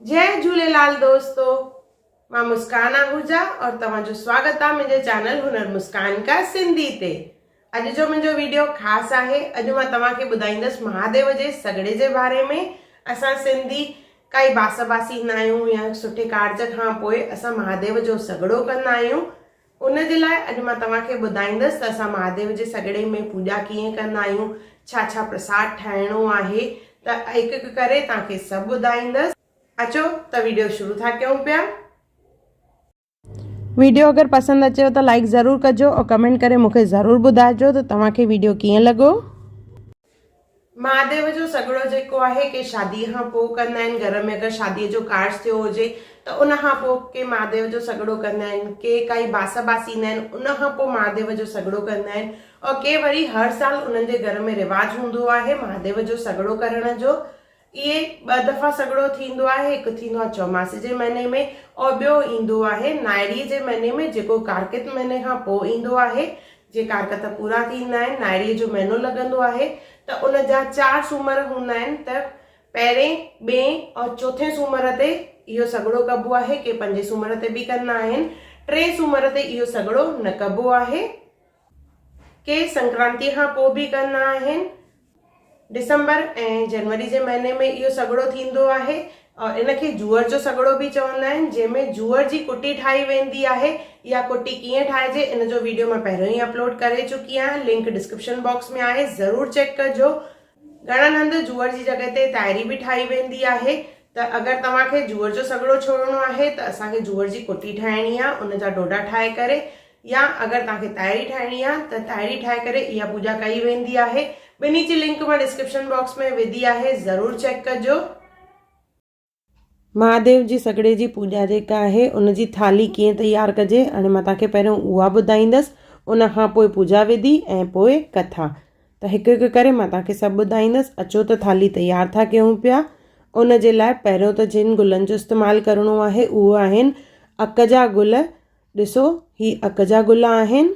جئي جهوليلال دوستو مان مسڪان آهوجا اور توهان جو سواگت آ منهنجي چينل هنر مسڪان ڪا سنڌي تي. اڄ جو منهنجو ويڊيو خاص آهي. اڄ مان توهان کي ٻڌائيندس مهاديو جي سڳڙي جي باري ۾. اسان سنڌي ڪائي باس باسيندا آهيون يا سٺي ڪارج کان پوء اسان مهاديو جو سڳڙو ڪندا آهيون. ان جي لاء اڄ مان توهان کي ٻڌائيندس ته اسان مهاديو جي سڳڙي ۾ پوڄا ڪيئن ڪندا آهيون، ڇا ڇا پرساد ٺاهڻو آهي ته هڪ هڪ ڪري توهان کي سڀ ٻڌائيندس. اچو ته ويڊيو شروع ٿا ڪيون پيا. ويڊيو اگر پسند اچيو ته لائيڪ ضرور ڪجو اور ڪمينٽ ڪري مون کي ضرور ٻڌائجو ته توهان کي ويڊيو ڪيئن لڳو. مهاديو جو سڳڙو جيڪو آهي ڪي شاديء کان پوء ڪندا آهن، گهر ۾ اگر شاديء جو ڪارج ٿيو هجي ته ان کان پوء ڪي مهاديو جو سڳڙو ڪندا آهن، ڪي ڪائي باس باسيندا آهن ان کان پوء مهاديو جو سڳڙو ڪندا آهن اور ڪي وري هر سال انهن جي گهر ۾ رواج هوندو آهي مهاديو جو سڳڙو ڪرڻ جو. اهي ٻه دفعا سڳڙو ٿيندو آهي، هڪ ٿيندو آهي چوماسي جي مهيني ۾ اور ٻيو ايندو آهي نائڙي جي مهيني ۾ جيڪو ڪارڪت مهيني کان پوء ايندو آهي. جي ڪارڪت پورا ٿيندا آهن، نائڙي جو مهينو لڳندو آهي ته ان جا چار سومر هوندا آهن ته پهرين، ٻئين اور چوٿين سومر تي اهو سڳڙو ڪبو آهي، ڪي پنجين سومر تي به ڪندا آهن، ٽئين سومر تي اهو سڳڙو نه ڪبو آهي. ڪي سنڪرانتي کان پوء به ڪندا آهن. ڊسمبر ۽ جنوري جي مهيني ۾ اهو سڳڙو ٿيندو آهي اور ان کي جوئر جو سڳڙو به چوندا آهن جنهن ۾ جوئر جي ڪٽي ٺاهي ويندي آهي. اها ڪٽي ڪيئن ٺاهجي ان جو ويڊيو مان پهريون ئي اپلوڊ ڪري چڪي آهيان لنڪ ڊسڪرپشن باڪس ۾ آهي ضرور چيڪ ڪجو. گهڻن هنڌ جوئر جي جڳهه تي تائري به ٺاهي ويندي آهي ته اگر توهان کي جوئر جو سڳڙو ڇوڙڻو آهي ته اسان کي جوئر جي ڪٽي ٺاهڻي آهي ان جا ڊوڊا ٺاهي ڪري يا اگر توهان کي تائري ٺاهڻي آهي ته تائري ٺاهي ڪري اها پوڄا ڪئي ويندي آهي. ٻنهي جي لنڪ مان ڊسڪرپشن باڪس ۾ وڌي آهي ضرور چيڪ ڪجو. مهاديو جي سڳڙي جي پوڄا جيڪا آهي ان جي ٿالهي ڪيئن تيار ڪجي هاڻي مان توهان کي پهريون اها ٻڌائيندس ان کان پوء پوڄا وڌي ۽ پوء ڪٿا ته هڪ هڪ ڪري مان توهان کي سڀ ٻڌائيندس اچو ته ٿالهي تيار ٿا ڪيون پيا ان جي لاء پهريون ته جن گلن جو استعمال ڪرڻو آهي اهو آهن اڪ جا گل ڏسو هي اڪ جا گل آهن،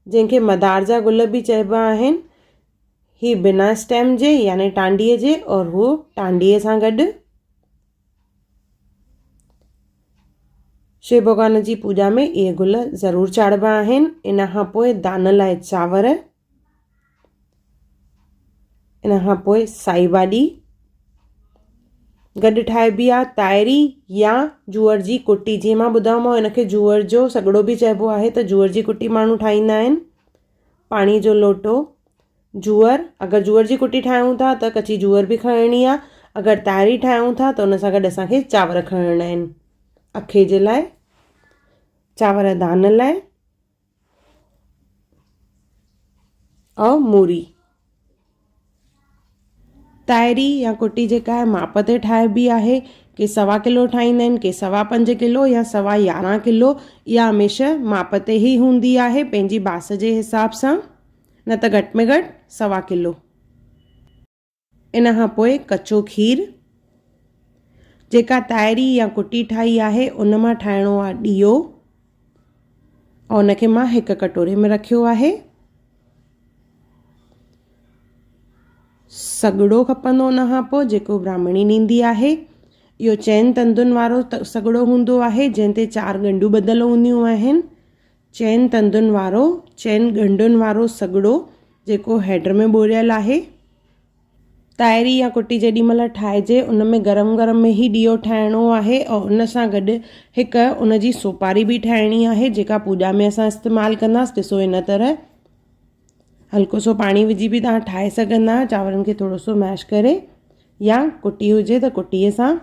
جنهن کي مدار جا گل به چئبا آهن. هي بنا اسٽيم جي يعني ٽانڊيء جي اور هو ٽانڊيء سان گڏ. شو ڀڳوان جي پوڄا ۾ اهي گل ضرور چاڙهبا آهن. ان کان پوء دان لاء چانور. ان کان پوء سائي ڀاڄي گڏ ٺاهبي آهي تائري يا جوئر جي ڪٽي جيئن مان ٻڌايومانو ان کي جوئر جو سڳڙو به چئبو آهي ته جوئر جي ڪٽي ماڻهو ٺاهيندا آهن پاڻي جو لوٽو جوئر اگر جوئر جي ڪٽي ٺاهيون ٿا ته ڪچي جوئر به کڻڻي آهي اگر تائري ٺاهيون ٿا ته ان سان گڏ اسانکي چانور کڻڻا آهن اکي جي لاء چانور دان لاء ۽ موري. تائري يا ڪٽي جيڪا آهي ماپ تي ٺاهبي آهي. ڪي سوا ڪلو ٺاهيندا آهن، ڪي سوا پنج ڪلو يا سوا 11 ڪلو. اها هميشه ماپ تي ئي هوندي آهي پنهنجي باس جي حساب سان نه ته گهٽ ۾ گهٽ سوا ڪلو. ان کان پوء ڪچو کير، جيڪا تائري يا ڪٽي ٺاهي آهي ان مان ٺاهڻو آهي ڏيئو ۽ ان کي مان هڪ ڪٽوري ۾ رکيو آهي. سڳڙو کپندو ان کان پوء جيڪو براهمڻي ڏيندي آهي. اهو چئن تندن وارو سڳڙو هوندو آهي جنهن تي چار ڳنڍيون ٻڌل هونديون آهن. چئن تندن وارو، چئن ڳنڍن وارو سڳڙو جيڪو هيڊر ۾ ٻوريل آهي. تائري يا ڪٽي جيڏي مهل ٺاهجي ان ۾ گرم گرم ۾ ئي ڏيئو ٺاهڻو آهي ۽ ان سان گڏ هڪ ان جي سوپاري به ٺاهڻي آهي جيڪا پوڄا ۾ اسان استعمال ڪنداسين ڏسو هن طرح هلڪو سو پاڻي وجهي به توهان ٺاهي سگهندا آهيو چانورن کي ٿورو سو ميش ڪري يا ڪٽي هجي ته ڪٽيء سان.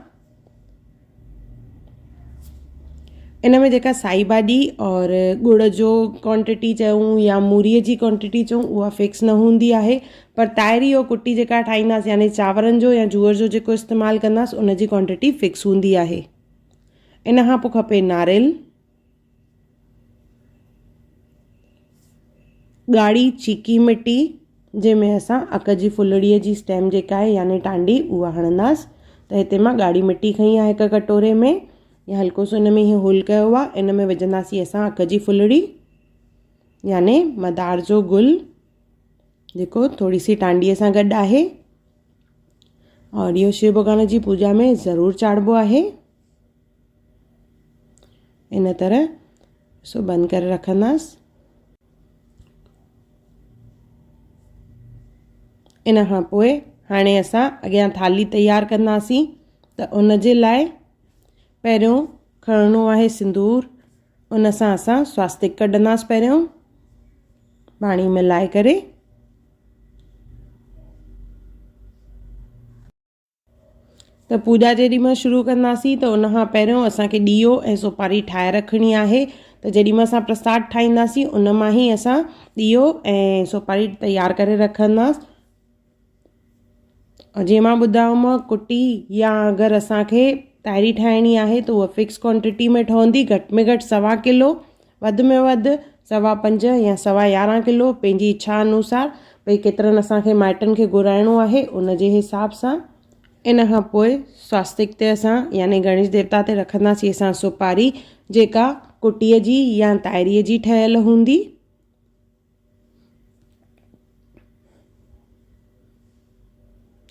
ان ۾ جيڪا سائي ڀاڄي اور ڳڙ جو ڪوانٽٽي چئون يا موريء جي ڪوانٽٽي چئون اها فڪس نه هوندي آهي پر تائري اور ڪٽي جيڪا ٺاهينداسين يعني چانورن جو يا جوئر جو جيڪو استعمال ڪنداسين ان جي ڪوانٽٽي فڪس هوندي آهي. ان کان پوء کپي ناريل. ڳاڙهي چيڪي مٽي جنهن ۾ اسان اڪ جي ڦلڙيء جي اسٽيم جيڪا آهي يعني ٽانڊي اها هڻنداس ته هتي مان ڳاڙهي مٽي کنئي آهي هڪ ڪٽوري ۾ يا هلڪو سو ان ۾ هي هول ڪيو آهي ان ۾ وجهنداسين اسان اڪ جي ڦلڙي يعني مدار جو گل جيڪو ٿوري سي ٽانڊيء سان گڏ آهي. اور اهو شو ڀڳوان جي پوڄا ۾ ضرور چاڙهبو آهي. ان طرح سو بند ڪري رکنداس. ان کان پوء هاڻي اسان اڳيان ٿالهي تيار ڪنداسين ته ان جي لاء پهريون کڻڻو آهي سندور ان سان اسان سواستڪ ڪڍنداس پهريون پاڻي ملائي ڪري. ته پوڄا جيڏي مهل شروع ڪنداسين ته ان کان پهريون اسان کي ڏيئو ۽ سوپاري ٺاهي رکڻي آهي ته جيڏي مهل اسان پرساد ٺاهينداسين ان مان ئي اسان ڏيئو ۽ سوپاري تيار ڪري رکنداس جيئن مان ٻڌايومانو ڪٽي يا اگر اسان کي تاهري ٺاهڻي آهي ته اها فڪس ڪوانٽٽي ۾ ٺهندي گهٽ ۾ گهٽ سوا ڪلو وڌ ۾ وڌ سوا پنج يا سوا يارهن ڪلو پنهنجي اڇا انوسار ڀئي ڪيترن اسان کي مائٽن کي گهرائڻو آهي ان جي حساب سان. ان کان پوء سواستڪ تي اسان يعني گڻيش ديوتا تي رکنداسين اسان سوپاري جيڪا ڪٽيء جي يا تائريء جي ٺهيل هوندي.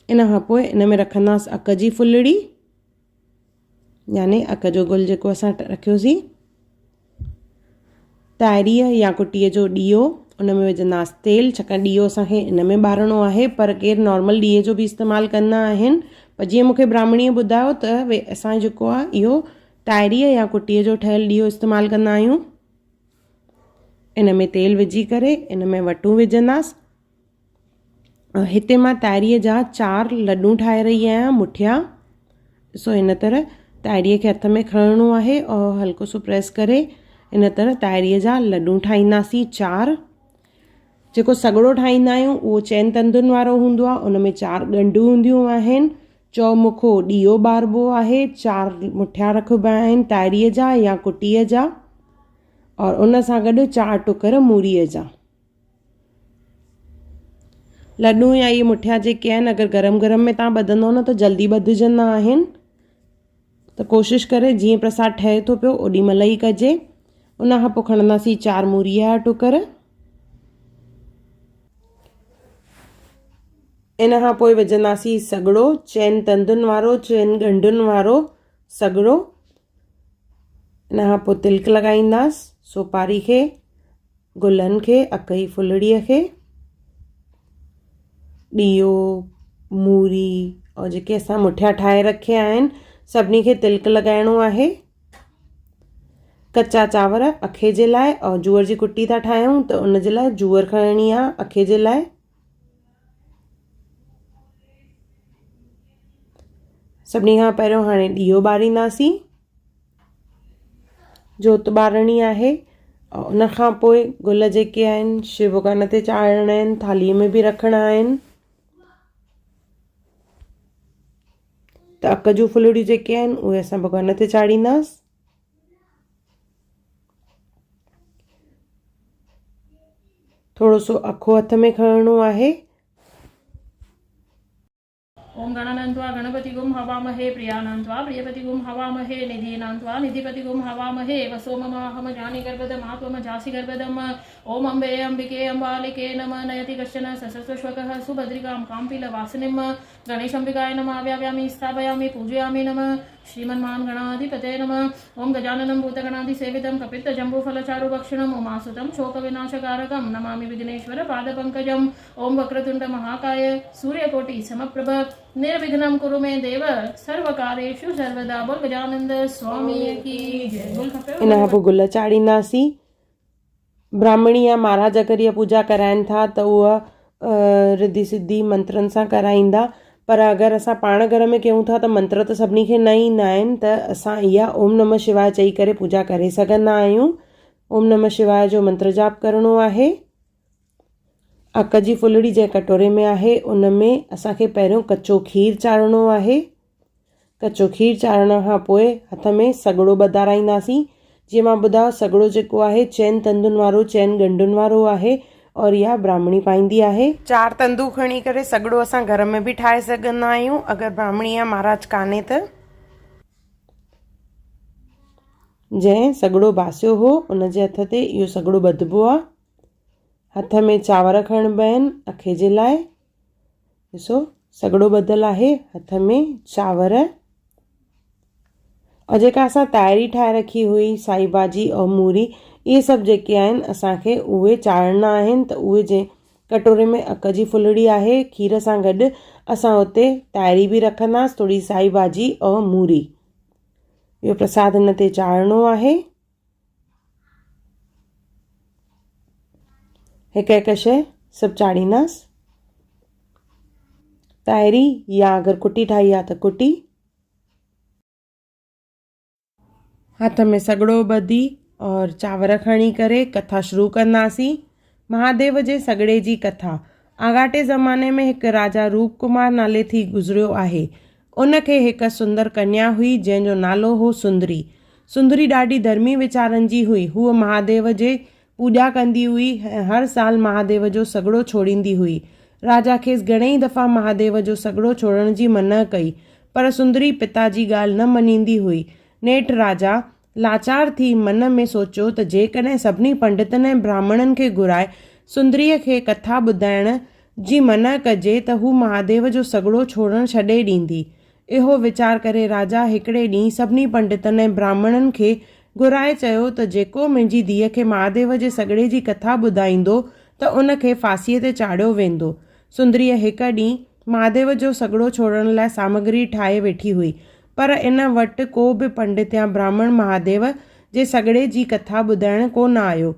ان کان پوء ان ۾ رکنداس اڪ جي ڦلڙي. يعني اڪ جو گل جيڪو اسان رکيوسين تائريء يا ڪٽيء جو ڏيئو ان ۾ وجهنداس تيل ڇاڪاڻ ڏيئو اسانکي ان ۾ ٻارڻو آهي پر ڪير نارمل ڏيئي جو به استعمال ڪندا آهن پر جيئن مونکي براهمڻيء ٻڌايو ته اسان جيڪو آهي اهو تائريء يا ڪٽيء جو ٺهيل ڏيئو استعمال ڪندا آهيون ان ۾ تيل وجهي ڪري ان ۾ وٽون وجهنداس هتي مان تاهريء جا چار لڏون ٺاهي رهي آهيان مٺيا ڏسو هن طرح تاهريء کي هٿ ۾ کڻڻو آهي اور هلڪو سو پريس ڪري ان طرح تاهريء جا لڏون ٺاهينداسين چار جيڪو سڳڙو ٺاهيندا آهيون اهو چئن تندن وارو هوندو آهي ان ۾ چار ڳنڍون هونديون آهن چؤمکو ڏيئو ٻاربو آهي چار مٺيا رکبا آهن تاهريء جا يا ڪٽيء جا اور ان سان گڏ چار ٽڪر موريء جا لڏون يا اهي مٺيا جيڪي آهن اگر گرم گرم ۾ توهان ٻڌندو نه ته جلدي ٻڌجندا آهن ته ڪوشش ڪري جيئن پرساد ٺهي ٿو پيو اوڏي مهل ئي ڪجي ان کان پوء کڻنداسين چار موريء جا ٽڪر ان کان پوء وجهنداسين سڳڙو چئن تندن وارو چئن ڳنڍن وارو سڳڙو ان کان پوء تلڪ لڳائينداس سوپاري کي گلن کي، اڪئي ڦلڙيء کي، ڏيئو، موري اور جيڪي اسان مٺيا ٺاهي رکيا آهن سڀني کي تلڪ لڳائڻو آهي. ڪچا چانور اکي جي لاء اور جوئر جي ڪٽي ٿا ٺاهيون ته ان جي لاء جوئر کڻڻي آهي اکي جي لاء. سڀني کان پهريون هاڻي ڏيئو ٻارينداسين. جوت ٻارڻي آهي ان کان پوء گل جيڪي آهن شو ڀڳوان تي چاڙهڻا آهن ٿالهيء ۾ به رکڻا آهن ته اڪ جون ڦلڙيون جيڪي آهن اهي اسان ڀڳوان تي چاڙهينداس ٿورو سو اکو هٿ ۾ کڻڻو آهي. اوم گڻانان توا گڻپتي گم هوامهي پريانان توا پريپتي گم هوامهي نڌينان توا نڌيپتي گم هوامهي وسو مم اهم جاني گرڀدم آتوم جاسي گرڀدم اوم امبي امبڪي امبالڪي نم نيتي ڪشچن سسسوشوڪه سڀدرڪام ڪامپيل واسنم گڻيش امبڪاي نم آوياويامي اسٿاپيامي پوجيامي نم شريمنمان گڻاڌيپتي نم اوم گجاننم ڀوتگڻاڌي سيوتم ڪپت جمبو ڦلچارو ڀڪشڻم اماستم شوڪ وناشڪارڪم نمامي وگنيشور پادپنڪجم اوم وڪرتنڊ مهاڪاي سوريه ڪوٽي سمپرڀ نروگهنم ڪرو مي ديو سروڪاريشو سرودا بول گجانند سوامي ڪي جي گل کپيو ان کان پوء گل چاڙهينداسين. براهمڻي يا مهاراج اگر اها پوڄا ڪرائين ٿا ته اها رڌي سڌي منترن سان ڪرائيندا پر اگر اسان پاڻ گهر ۾ ڪيون ٿا ته منتر ته سڀني کي نه ايندا آهن ته اسان اها اوم نمه شواء چئي ڪري پوڄا ڪري سگهندا آهيون اوم نمه شواء جو منتر جاپ ڪرڻو آهي اڪ جي ڦلڙي جنهن ڪٽوري ۾ آهي ان ۾ اسان کي پهريون ڪچو کير چاڙهڻو آهي ڪچو کير چاڙهڻ کان پوء هٿ ۾ سڳڙو ٻڌارائينداسين. جيئن مان ٻڌايو سڳڙو جيڪو آهي چئن تندن وارو چئن ڳنڍن وارو آهي اور اها براهمڻي پائيندي آهي. چار تندون کڻي ڪري سڳڙو اسان گهر ۾ به ٺاهي سگهندا آهيون اگر براهمڻي يا مهاراج ڪانهي ته. جنهن سڳڙو باسيو هو ان جي هٿ تي اهو سڳڙو ٻڌبو آهي. هٿ ۾ چانور کڻبا آهن اکي جي لاء. ڏسو سڳڙو ٻڌل آهي، هٿ ۾ چانور اور جيڪا اسان تائري ٺاهي رکي هئي سائي ڀاڄي اور موري اهي سڀ جيڪي آهن اسان کي اهي چاڙهڻا آهن ته اهي جنهن ڪٽوري ۾ اڪ جي ڦلڙي آهي کير سان گڏ اسان اتي تائري به رکنداس ٿوري سائي ڀاڄي اور موري اهو پرساد هن تي چاڙهڻو آهي. هڪ هڪ شيء سڀ چاڙهينداس. تاهري يا اگر ڪٽي ٺاهي آ ته ڪٽي. هٿ ۾ سڳڙو ٻڌي اور چانور کڻي ڪري ڪٿا شروع ڪنداسين. مهاديو جي سڳڙي جي ڪٿا آڳاٽي زماني ۾ هڪ راجا روپ ڪمار نالي ٿي گذريو آهي. ان کي هڪ سندر ڪنيا هئي، جنهن جو نالو هو سندري. سندري ڏاڍي ڌرمي ويچارن جي هئي. هوء مهاديو جي پوڄا ڪندي هئي ۽ هر سال مهاديو جو سڳڙو ڇوڙيندي هئي. راجا کيس گهڻيئي دفعا مهاديو جو سڳڙو ڇوڙڻ جي منع ڪئي، پر سندري پتا جي ڳالهه نه مڃيندي هئي. نيٺ راجا لاچار ٿي من ۾ سوچيو ته جيڪڏهن سڀني پنڊتن ۽ براهمڻن کي گهرائي سندريء کي ڪٿا ٻڌائڻ جي منع ڪجي ته هو مهاديو جو سڳڙو ڇوڙڻ ڇڏي ڏيندي. اهو ويچار ڪري راجا هڪڙي ڏينهن سڀني پنڊتن ۽ براهمڻن کي گهرائي چيو ته جيڪو منهنجي ڌيء کي مهاديو جي سڳڙي جي ڪٿا ٻڌائيندو ته ان کي ڦاسيء تي چاڙهيو ويندو. سندريء هڪ ڏينهن مهاديو جو سڳڙو ڇوڙڻ لاء سامگري ٺاهي ويٺي هئي. پر ان وٽ ڪو به پنڊت يا براهمڻ مهاديو جي سڳڙي جي ڪٿا ٻڌائڻ ڪو نه آيو.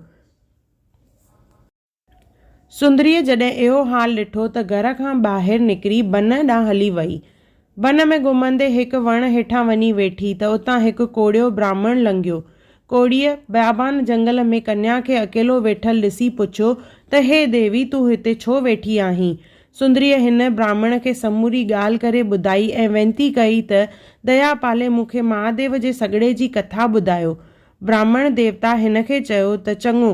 سندريء جڏهن اهو حال ڏٺو ته گهر کان ٻاهر نڪري بن ڏانهن هلي ويئي. بن ۾ گهمندي هڪ وڻ هيٺان وڃي ويٺي ته اتان هڪ ڪوڙهيو براهمڻ لنگهيو. ڪوڙهيء بيابان جهنگل ۾ ڪنيا کي اڪيلو ويٺل ڏسي پڇيو ته هي ديوي تون هتي ڇو ويٺي آهين؟ سندريء هن براهمڻ کي سموري ڳالهه ڪري ٻڌائي ۽ وينتي ڪئي ته ديا پالي مون کي مهاديو جي سڳڙي جي ڪٿا ٻڌايو. براهمڻ ديوتا هن کي چيو ته چڱو،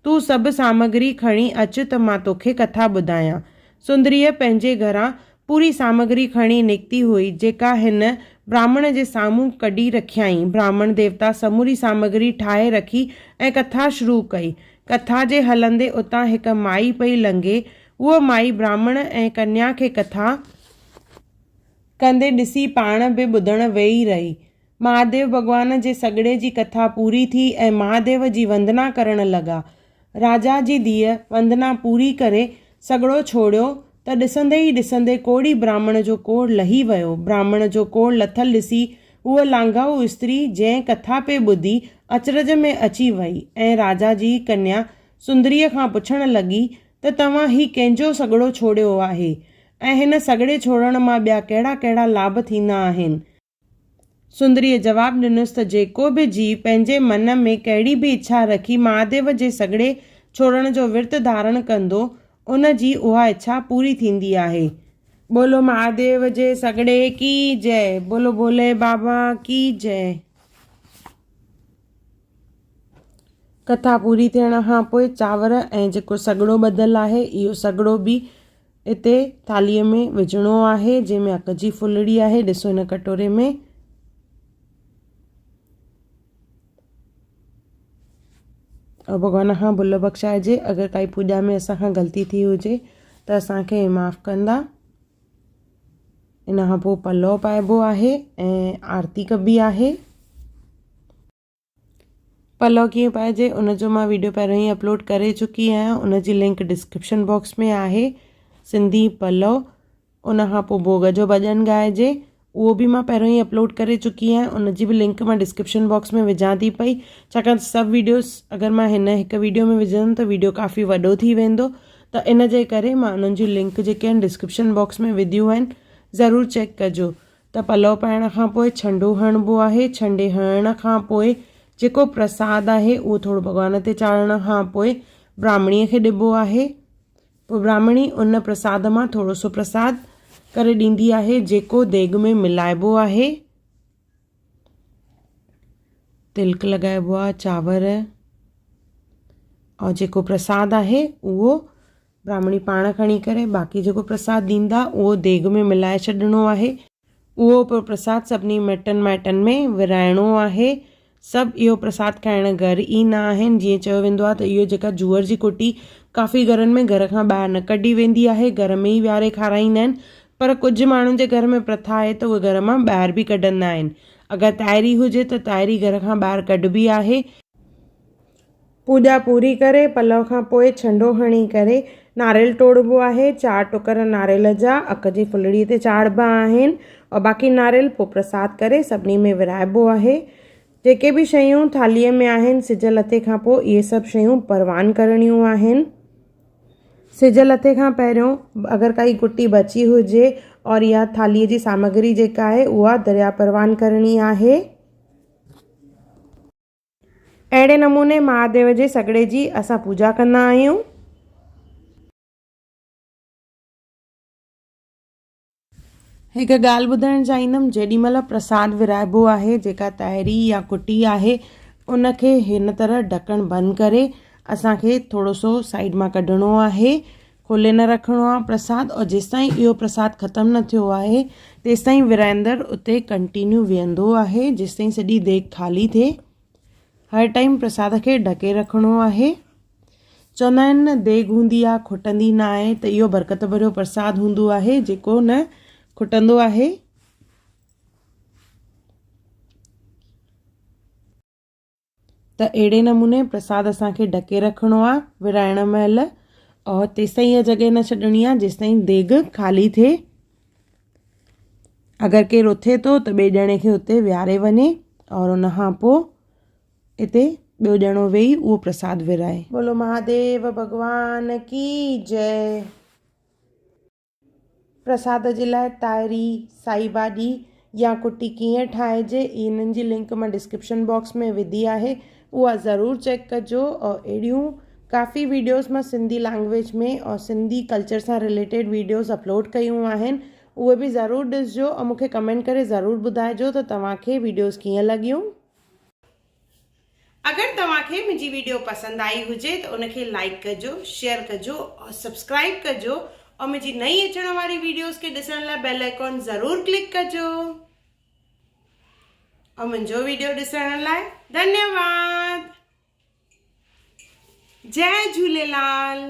تون سڀ سامگري کڻي اچ ته مان توکي ڪٿا ٻڌايان. سندريء پنهنجي گهران پوري سامگري کڻي نڪتي هئي، جيڪا هن براهمڻ جي سامهون ڪڍي رکيائين. براهمڻ ديوتا سموري سامگري ٺاهي رکي ۽ ڪٿا شروع ڪئي. ڪٿا جي هلندي اتان هڪ مائي پئي لنگهي. هوء مائي براهمڻ ۽ ڪنيا کي ڪٿا ڪندي ڏسي پاڻ به ٻڌڻ ويهي رهي. مهاديو ڀڳوان جي سڳڙي جي ڪٿا پوري ٿي ۽ مهاديو جي وندنا ڪرڻ لڳا. راجا جي ڌيء وندنا پوري ڪري سڳڙو ڇوڙيو ته ڏسندي ئي ڏسندي ڪوڙهي براهمڻ جو ڪوڙهه لهي ويو. براهمڻ جو ڪوڙهه لٿل ڏسي هوء لانگهائو استري جنهن ڪٿا پئي ٻڌي اچرج ۾ اچي وئي ۽ راجا جي ڪنيا سندريء کان پڇڻ لڳي ته توهان هي ڪنهن جو سڳڙو ڇوڙيو آهي ۽ هن سڳڙي ڇوڙڻ مان ٻيا ڪهڙا ڪهڙا لاڀ ٿيندا آهن؟ سندريء جواب ڏنس ته جيڪو به جيو پنهنجي من ۾ ڪهڙي به اڇا رکي مهاديو جي سڳڙي ڇوڙڻ جو ورت ڌارڻ ڪندو، ان جي اها اڇا پوري ٿيندي آهي. بولو مهاديو جي سڳڙي ڪي جئه، بولو ڀولي بابا ڪي جئه. ڪٿا پوري ٿيڻ کان پوء چانور ۽ جيڪو سڳڙو ٻڌل آهي اهو سڳڙو به هتي ٿالهيء ۾ وجهڻو آهي جنهن ۾ اڪ جي ڦلڙي آهي ڏسو هن ڪٽوري ۾ اور ڀڳوان کان ڀل بخشائجي اگر ڪائي پوڄا ۾ اسان کان غلطي ٿي هجي ته اسان کي معاف ڪندا ان کان پوء پلو پائبو آهي ۽ آرتي ڪبي آهي پلو ڪيئن پائجي ان جو مان ويڊيو پهريون ئي اپلوڊ ڪري چڪي آهيان ان جي لنڪ ڊسڪرپشن باڪس ۾ آهي سنڌي پلو ان کان پوء ڀوڳ جو ڀڄن ڳائجي اهو به مان پهريون ئي اپلوڊ ڪري چڪي آهيان ان جي به لنڪ مان ڊسڪرپشن باڪس ۾ وجهان ٿي پئي ڇاڪاڻ ته سڀ ويڊيوز اگر مان هن هڪ ويڊيو ۾ وجهندم ته ويڊيو ڪافي وڏو ٿي ويندو ته ان جي ڪري مان انهن جون لنڪ جيڪي آهن ڊسڪرپشن باڪس ۾ وڌيون آهن ضرور چيڪ ڪجو ته پلئه پائڻ کان پوء ڇنڊو هڻبو آهي، ڇنڊي هڻڻ کان پوء جيڪو پرساد آهي اهو ٿورو ڀڳوان تي چاڙهڻ کان پوء براهمڻيء کي ڏبو آهي. پوء براهمڻي ان پرساد مان ٿورو سو پرساد ڪري ڏيندي آهي جيڪو ديڳ ۾ ملائبو آهي. تلڪ لڳائبو آهي چانور ۽ جيڪو پرساد آهي اهو براهمڻي پاڻ کڻي ڪري باقي جيڪو پرساد ڏيندا اهو ديڳ ۾ ملائي ڇڏڻو آهي. اهو پوء پرساد سڀني مٽن مائٽن ۾ ورهائڻو آهي. سڀ اهو پرساد کائڻ گهر ايندا آهن. جيئن چيو ويندو آهي ته اهو جيڪا جوئر جي ڪٽي ڪافي گهرن ۾ گهر کان ٻاهر نه ڪڍي ويندي آهي گهر ۾ ئي ويهاري کارائيندا آهن. پر ڪجهه ماڻهن جي گهر ۾ پرٿا آهي ته اهي گهر مان ٻاهر به ڪڍندا آهن. اگر تاهري هجي ته تاهري گهر کان ٻاهر ڪڍبي آهي. پوڄا پوري ڪري پلئه کان پوء ڇنڊو هڻي ڪري ناريل ٽوڙبو آهي. چار ٽڪر ناريل جا اڪ جي ڦلڙي تي چاڙهبا آهن اور باقي ناريل پوء پرساد ڪري سڀني ۾ ورهائبو آهي. جيڪي به شيون ٿالهيء ۾ آهن سج لٿي کان پوء اهي سڀ شيون پروان ڪرڻيون آهن. سج لٿي کان پهريون اگر ڪائي گٽي بچي هجي اور اها ٿالهيء جي سامگري جيڪا آهي اها درياء پروان ڪرڻي آهي. اهڙي نموني مهاديو جي سڳڙي جي اسان پوڄا ڪندا آهيون. هڪ ڳالهه ٻڌائڻ چاهيندم جيڏي مهل پرساد ورهائبو آهي جيڪا تاهري يا ڪٽي آهي ان کي هن طرح ڍڪڻ بند ڪري اسان کي ٿورو سو سائيڊ مان ڪڍڻو آهي کولي نه رکڻو آهي پرساد اور جيستائين اهو پرساد ختم نه ٿيو آهي تيستائين ورهائيندڙ اتي ڪنٽينيو ويهندو آهي جيستائين سڄي ديڳ خالي ٿئي هر ٽائيم پرساد کي ڍڪي رکڻو آهي چوندا آهن نه ديڳ هوندي آهي کٽندي نه آهي ته اهو برڪت ڀريو پرساد هوندو آهي جيڪو نه کٽندو آهي. ته اهڙي نموني پرساد اسان کي ڍڪي رکڻو آهي ورهائڻ مهل اور تيستائين اها جڳهه نه ڇڏڻي آهي جيستائين ديڳ خالي ٿئي. اگر ڪير اٿي ٿو ته ٻئي ڄڻي کي اتي ويهاري وڃي اور ان کان پوء اتي ٻيو ڄڻو ويهي اهو پرساد ورهائي. بولو مهاديو ڀڳوان ڪي جئه. پرساد جي لاء تاهري، سائي ڀاڄي يا ڪٽي ڪيئن ٺاهجي انهن جي لنڪ مان ڊسڪرپشن باڪس ۾ وڌي آهي اها ضرور چيڪ ڪجو اور اهڙيون ڪافي ويڊيوز مان سنڌي لينگويج ۾ اور سنڌي ڪلچر سان رليٽيڊ ويڊيوز اپلوڊ ڪيون آهن اهي به ضرور ڏسجو اور مونکي ڪمينٽ ڪري ضرور ٻڌائجو ته توهان کي ويڊيوز ڪيئن لڳيون. اگر توهان کي منهنجي ويڊيو پسند آئي هجي ته ان کي لائيڪ ڪجو شيئر ڪجو اور سبسڪرائيب ڪجو اور منهنجي نئين اچڻ واري ويڊيوز کي ڏسڻ لاء بيل آئيڪان ضرور ڪلڪ ڪجو اور منهنجو ويڊيو ڏسڻ لاء ڌنيواد جئي جهوليلال.